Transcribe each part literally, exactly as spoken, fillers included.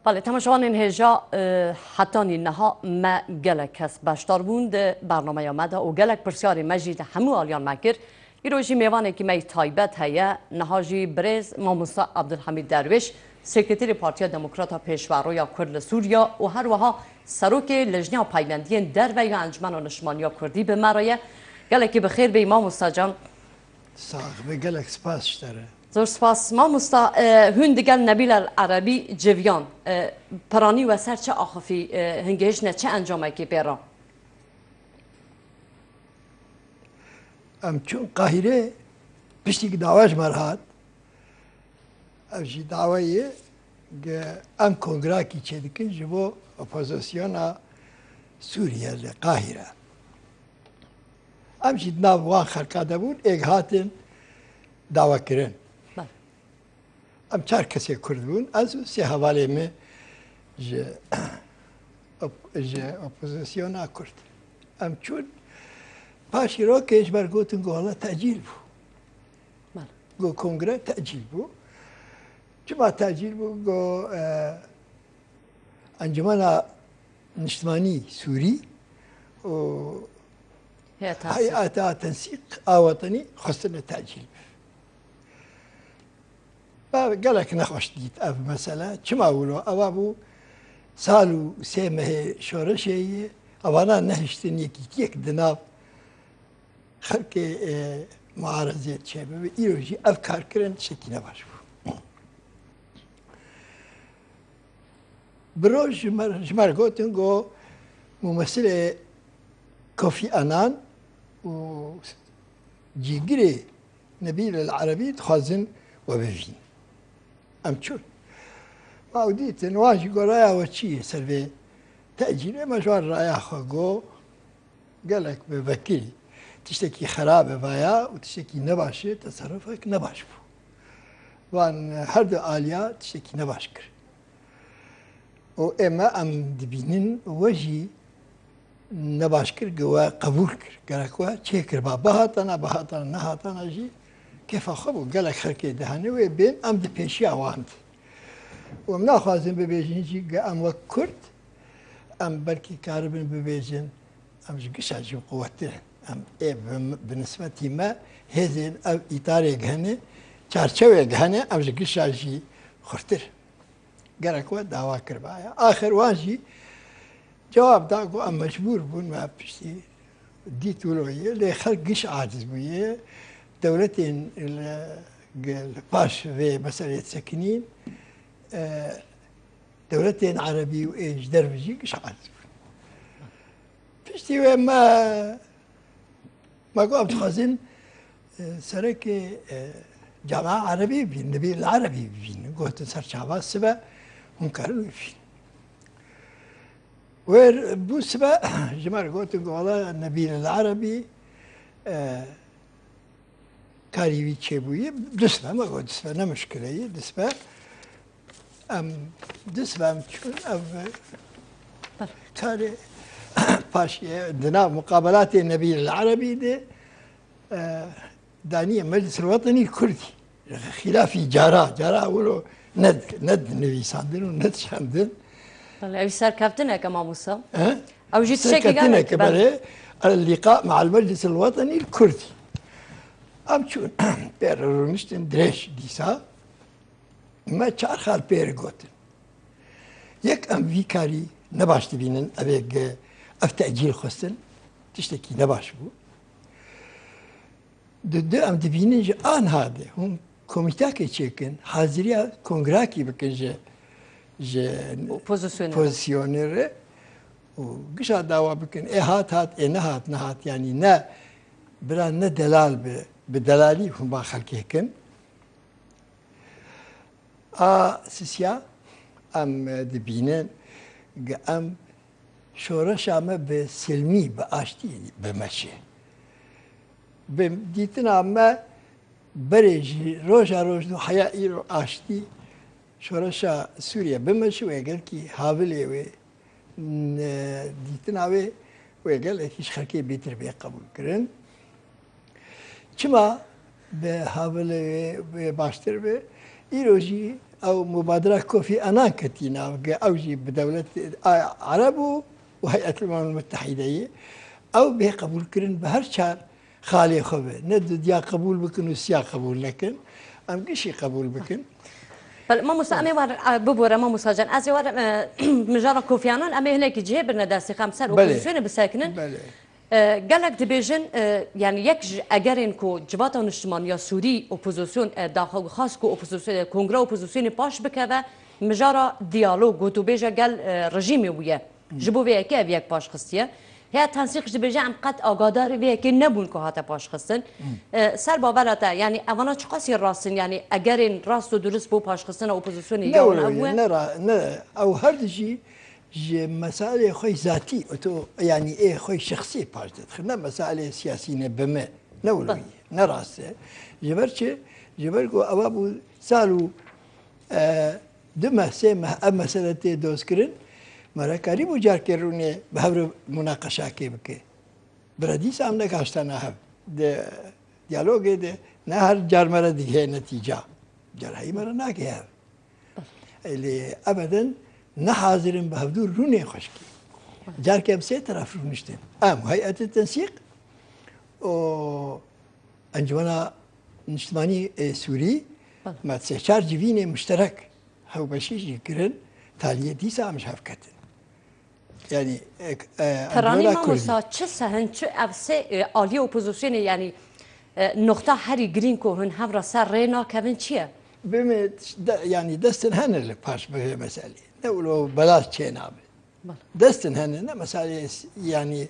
Belê, temaşevanên hêja, e, hetanî niha me gelek kes beşdar bûn di bernameya me de û gelek pirsyarê me jî li hemû aliyan me kir. Îro jî mêvanekî me yî taybet heye. Niha jî birêz Mamosta Abdulhamîd Derwêş, Sekreterê Partiya Demokrata Pêşveroya Kurd li Sûriya û her wiha Serokê Lejneya Peywendiyên Derve ya Encumena Niştimaniya Kurdî bi me re ye. Gelekî bi xêr bêyî Mamosta can. Sax be, gelek spas ji te re. Zor spas. Mamosta, e, hûn digel Nebîl El Erebî civiyan, e, piranî we ser çi axifî, e, hingêjne çi encamekê pê re? Em çûn Qahîre, piştî ku dawa ji me re hat, ev jî dawa ye ku em kongrakî çêdikin ji bo opozisyona Sûriye li Qahîre. Em jî di nav wan xelka de bûn, êk hatin dawa kirin. Belê. Em çar kesê Kurd bûn, ez û sê hevalê min ji op-, ji opozisyona Kurd. Em çûn, paşî rokê ji ber gotin ku wele tecîl bû. Belê. Got kongre tecîl bû. Çima tecîl bû? Got, e, Encumena Niştimanî Sûrî û Heyeta Heyeta Tensîq a Wetenî xwestine tecîl be. Me gelek nexweş dît ev mesele. Çima wilo? Eva bû sal û sê mehê şoreşê ye. Evana nehiştin yekîtiyek di nav xelkê, e, muarezê çêbibe. Îro jî ev kar kirin tiştekî ne baş bû. Bi roj ji me, ji me re gotin ku mumesilê Kofi Annan û cîgirê Nebîl El Erebî dixwazin we bivînin. Em çûn. Ma ew dîtin, wan jî got raya we çi ye ser vê tecîlê? Me ji wan raya xwe got, gelek bi vekirî. Tiştekî xerabe vaya û tiştekî nebaş e, teserufek nebaş bû. Van her du aliya tiştekî nebaş kir. Û ê me em dibînin we jî nebaş kir, ge we qebûl kir. Gerek we çêkiriba. Bihatana, bihatana, nehatana jî kêfa xwe bû. Gelek xelkê dihene wê bên, em di pêşiya wan de. Û em naxwazin bibêjin jî ge em wek Kurd, em belkî karibin bibêjin, em ji gişa jî quwettir in. Em ê bi, bi nisbetî me hêzên ev îtarê hene, çarçewê hene, em ji gişa jî xurtir. Gerek we dawa kiribaya. Axir wan jî cewab da ku em mecbûr bûn, me piştî dît wilo ye. Lê xelk giş aciz bûye. Dewletên li, li paş vê meseleyê sekinîn, e, dewletên erebî û ê ji derve jî giş aciz bûn. Piştî wê me, me got, em dixwazin, e, serekê, e, Camia Erebî bibînin, Nebîl Erebî bibînin. Gotin ser çava sibe hûn karin wî bibînin. Wê bû sibe ji me re gotin ku wela Nebîl El Erebî, e, karî wî çêbûyî, du sibe, me got du sibe, ne muşkile ye, du sibe. Em du sibe em çûn, ev karê paşê di nav muqabelatê Nebîl El Erebî de, e, daniye Meclis El Wetenî Kurdî. Xîlafî cara, cara wilo ne, ne dinivîsandin û ne dişandin. Belê, ew serkeftineke mamosta. He? Ew jî tiştekî gelek, serkeftineke, belê. Belê. El-Liqa Ma'al Meclis El Wetenî Kurdî. Em çûn pê re rûniştin dirêj dîsa. Me çar xal pê re gotin. Yek, em vî karî nebaş dibînin, ev ê ge-, ev tecîl xwestin, tiştekî nebaş bû. Di du, em dibînin ji aniha de hûn komîtekê çêkin, haziriya kongrakî bikin ji, ji Opozisyonê re. Pozisyonê re û gişa dawa bikin, ê hat hat, ê nehat nehat, yanî ne bira ne delal bi, bi delalî hûn ba xelkê kin. A sisiya em dibînin ge em şoreşa me bi silmî, bi aştî bimeşe. Bi dîtina me berê ji roja roj do heya îro aştî şoreşa Sûriye bimeşe û gelkî havilê wê, n-, dîtina wê, wê gelekî ji xelkê bêtir bê qebûl kirin. Çima bi havilê wê, wê baştir be? Îro jî ew mubadera Kofi Annan ketî nav, ke ew jî bi dewlet, a, Ereb û, û Heyet Umem Mutehîde ye. Ew bê qebûlkirin bi her çar xalê xwe be. Ne dudiya qebûl bikin û siya qebûl nekin. Em gişî qebûl bikin. Belê, mamosta, em ê werin, e, bibore, mamosta can. Ez ê werim, e, mijara Kofi Annan, em ê hinekî cihê birine destê xwe, em ser Belê. Opozisyonê bisekinin. Belê. E, gelek dibêjin, e, yani yek ji egerên ku Civata Niştimaniya Sûrî opozisyon, e, daxwaz ku opozisyon, e, Kongra Opozisyonê paş bikeve, mijara diyalog, gotûbêja gel, e, rejîmê bûye. Ji bo vê yekê ev yek paş xistiye. Heyet Tensîq jî dibêje, em qet agadar vê yekê nebûn ku hate paş xistin. E, ser bavera te, yani evana çiqasî rast in, yani egerên rast û durist bo paşxistina opozisyonê Ne ya wan ew wilo ye, bûye? Ne ra-, ne, ew her du jî ji mesailê xwe zatî, oto, yanî ê xwe şexsî paş didixin. Ne mesailê siyasî ne bi me. Ne wilo Be. Ye. Ne rast e. Ji ber çi? Ji ber ku eva bû sal û, e, du meh, sê meh ev mesele tê dozkirin. Me re karîbû carkê rûnê bi hev re munaqeşakê bike. Bira dîsa em negaştana hev. Di diyalogê de ne her car me re digihê netîca. Carhayî me re nagihê hev. Lê ebeden ne hazir in bi hevdû rûnê xweşkî. Carke em sê teref rûniştin. Em, Heyetê Tensîq û Encumena Niştimanî ê Sûrî, Bale. Me sê çar civînê muşterek hewbeşî jî kirin, taliyê dîsa em ji hev ketin. Yani, e, e, Teranî Angola Kurdî. Mamosta, çi sehin, çi ev sê, e, aliyê opozisyonê, yani, e, noxta herî girîng ku hûn hev re ser rê nakevin çi ye? Bime, de, yani, destin hene li paş bi vê meselê. Ne wilo belaş çênabe. Bale. Destin hene, ne meselê s-, yani,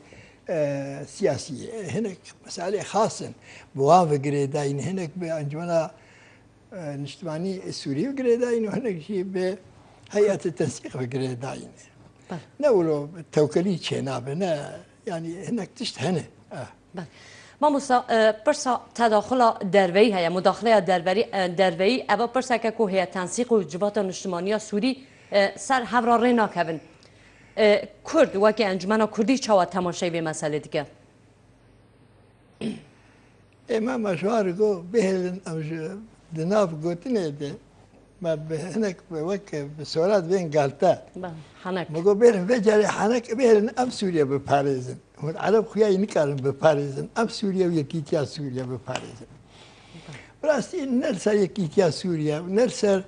e, siyasî ye. Hinek meselê xas in. Bi wan ve girêdayî ne, hinek bi Encumena e, Niştimanî Sûrî ve girêdayî ne, hinek jî bi Heyetê Tensîq ve girêdayî ne. Bale. Ne wilo tewkelî çênabe, ne, yani hinek tişt hene. Eh. Bale. Mamosta, e, pirsa tedaxula derveyî heye, mudaxileya derverî, e, derveyî, eva pirseke ku Heyet Tensîq û Civata Niştimaniya Sûrî, e, ser hev re rê nakevin. E, Kurd, wekî Encumena Kurdî çawa temaşeyê vê meselê dike? Ê me, me ji wan re got, bihêlin em ji, di nav gotinê de me bi hinek bi weke bi sorat bên galte. Be, henek. Me got, bêrin vê carê henek bihêlin em Sûriye biparêzin. Hûn Ereb xuyayî nikarin biparêzin. Em Sûriye û yekîtiya Sûriye biparêzin. Bi rastî ne li ser yekîtiya Sûriye, ne li ser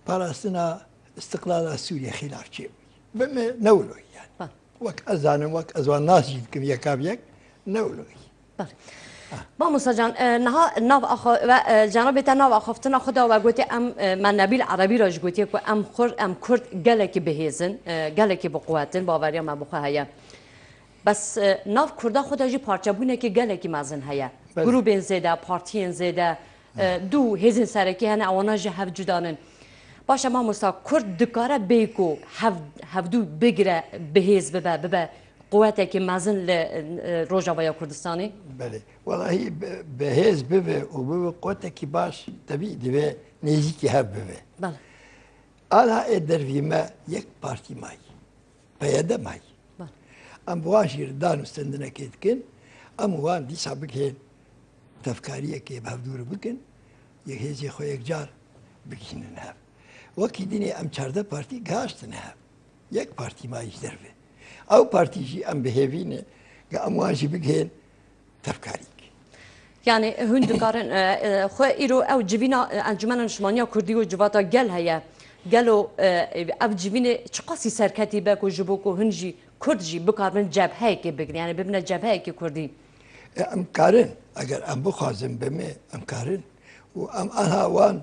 parastina istiqlala Sûriye xîlafçî. Bi me ne wilo yani. Be. Wek ez zanim, wek ez wan nas jî dikim yeka bi yek, ne wilo ye. Belê. Ah. Mamosta can, e, niha nav axwe-, ve, e, cenabê te nav axaftina xwe da we gotê em, e, me Nebîl Erebî re jî gotiye ku em xur-, em Kurd gelekî bihêz in, e, gelekî biquwet in, baweriya me bi xwe heye. Bes, e, nav Kurda xwe de jî parçebûnekî gelekî mezin heye. Belê. Grûbên zêde, partiyên zêde, e, du hêzên serekî hene, ewana ji hev cuda nin. Baş e mamosta, Kurd dikare bê ku hev-, hevdû bigire, bihêz bibe, bibe quwetekî mezin li, e, Rojavaya Kurdistanê? Belê. Welahî bi, bihêz bibe û bibe quwetekî baş, tebî divê nêzîkî hev bibe. Belê. Ala ê dervî me yek partî mayî. P Y D mayî. Belê. Em bi wan jî dan û stendinekê dikin, em wan dîsa bigihên tevkariyekê bi hevdû re bikin, yek hêzê xwe yekcar bigihînin hev. Wekî dinê em çardeh partî gihaştine hev. Yek partî mayî ji derve. Ew partî jî em bi hêvî ne, ge em wan jî bigihên tevkarîk. Yani hûn dikarin, e, e, xwe îro ew civîna, e, Encûmena Niştimaniya Kurdî û Civata Gel heye. Gelo, e, ev civînê çiqasî serketî be ku ji bo ku hûn jî Kurd jî bikaribin cebheyekê bigrin, yani bibine cebheyekê Kurdî? E, em karin, eger em bixwazin bi me, em karin. Û em aha wan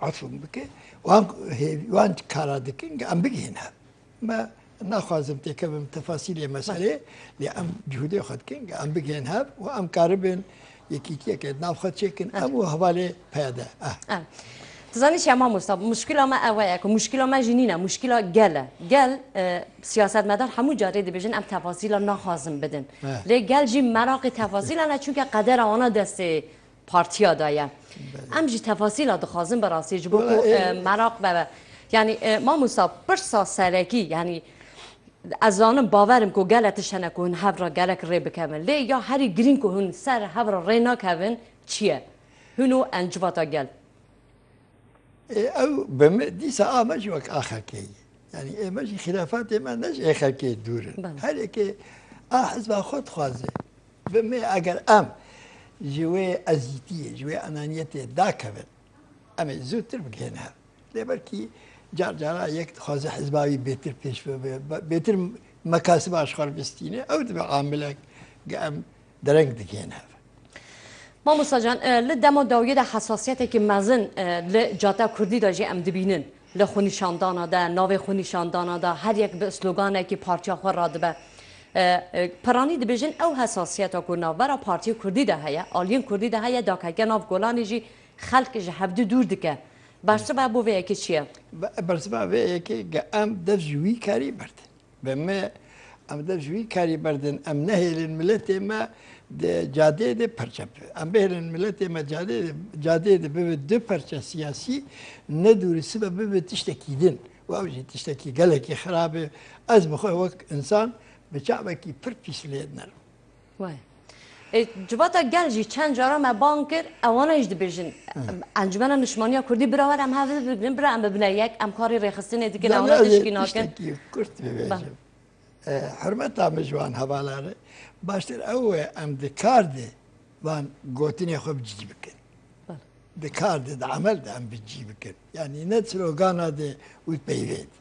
efû bike, wan hê-, wan kara dikin, em bigihên hev. Me naxwazim têkevim tefasîlê meselê, lê em cihûdê xwe dikin, em bigihên hev û em karibin yekîtiyeke di nav xwe çêkin, em û hevalê P Y D. Ah. Ah. Tu zanî çi ye mamosta, muşkila me ew e ku muşkila me jî nîne, muşkila gel e. Gel, e, siyasetmedar hemû carê dibêjin, em tefasîla naxwazin bidin. Eh. Lê gel jî meraqê tefasîla ne, çunke qedera wana destê partiya de ye. Belê. Em jî tefasîla dixwazin bi rastî ji bo ku, Wala, e, e, meraq vebe. Yani, e, mamosta, pirsa serekî, yani, ez zanim, bawerim ku gelek tişt hene ku hûn hev re gerek rê bikevin. Lê ya herî girîng ku hûn ser hev re rê nakevin çi ye? Hûn û Encûmena Gel. Ê, ew bi me dîsa a me jî wek a xelkê ye. Yanî ê me jî xîlafatê me ne ji ê xelkê dûr in. Belê. Her yekê a hizba xwe dixwaze. Bi me eger em ji wê ezîtiyê, ji wê enaniyetê dakevin, em ê zûtir bigihên hev. Lê belkî car cara yek dixwaze hizba wî bêtir pêş bibe, be-, bêtir mekasiba ji xwe re bistîne, ew dibe amilek ge em dereng digihên hev. Mamosta can, e, li dema dawiyê de hesasiyetekî mezin, e, li cata kurdî de jî em dibînin. Li xwenîşandana de, navê xwenîşandana de, her yek bi sloganekî partiya xwe radibe. E, e, piranî dibêjin ew hesasiyeta ku navbera partiyê kurdî de heye, aliyên kurdî de heye, dakeke nav kolanê jî xelk ji hevdû dûr dike. Bersiva bo vê yekê çi ye? Be-, bersiva vê yekê ge em dev ji wî karî berdin. Bi me, em dev ji wî karî berdin, em nehêlin miletê me di cadeyê de perçe bibe. Em bihêlin miletê me cadeyê de, cadeyê de bibe du perçe siyasî, ne dûrî sibe bibe tiştekî din. Û ew jî tiştekî gelekî xirab e. Ez bi xwe wek insan bi çavekî pir pîs lê dinerim. Way. E, civata gel jî çend cara me bang kir, ewana jî dibêjin. Hı. Encumena Niştimaniya Kurdî, bira were em hev bigrin, bira em bibine yek, em karê rêxistinê dikin, Zanî ewana ez ê tişkî nakin. Tiştekî kurt Ba. bibêjim. E, hurmeta min ji wan hevala re, baştir ew e em di kar de van gotinê xwe bi cî bikin. Bale. Di kar de, di emel de em bi cî bikin. Yanî ne slogana de û peyvê de.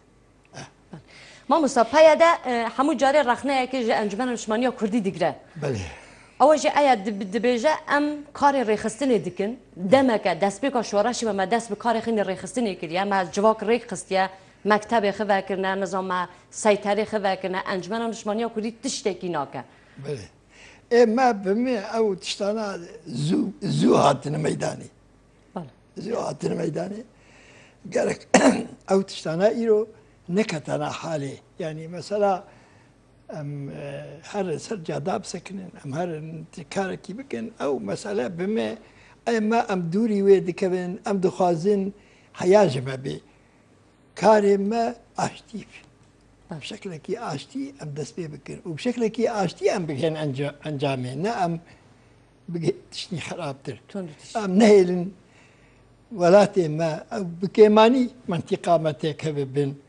Mamosta, P Y D, e, hemû carê rexneyekê ji Encûmena Niştimaniya Kurdî digre. Belê. Ew jî eya dib-, dibêje, em karê rêxistinê dikin. Demeke, destpêka şoreşê me, me dest bi karê xwe rêxistinê kiriye. Me civak rêk xistiye, mektebê xwe vekirine, nizam me seyterê xwe vekirine. Encûmena Niştimaniya Kurdî tiştekî nake. Belê. Ê me bi min ew tiştana zû, zû hatine meydanê. Bale. Zû hatine meydanê. Gerek ew tiştana îro neketana halê. Yanî mesela em, e, her ser cada bisekinin, em her karekî bikin, ew mesele bi me, ê me em dûrî wê dikevin, em dixwazin heya ji me bê. Karê me aştî be. Bi şeklekî aştî em dest pê bikin û bi şeklekî aştî em bigihên enca-, encamê, ne em bigihên tiştî xirabtir. Tund û tişt. Em nehêlin welatê me, ew bi kêmanî mentîqa me têkeve bin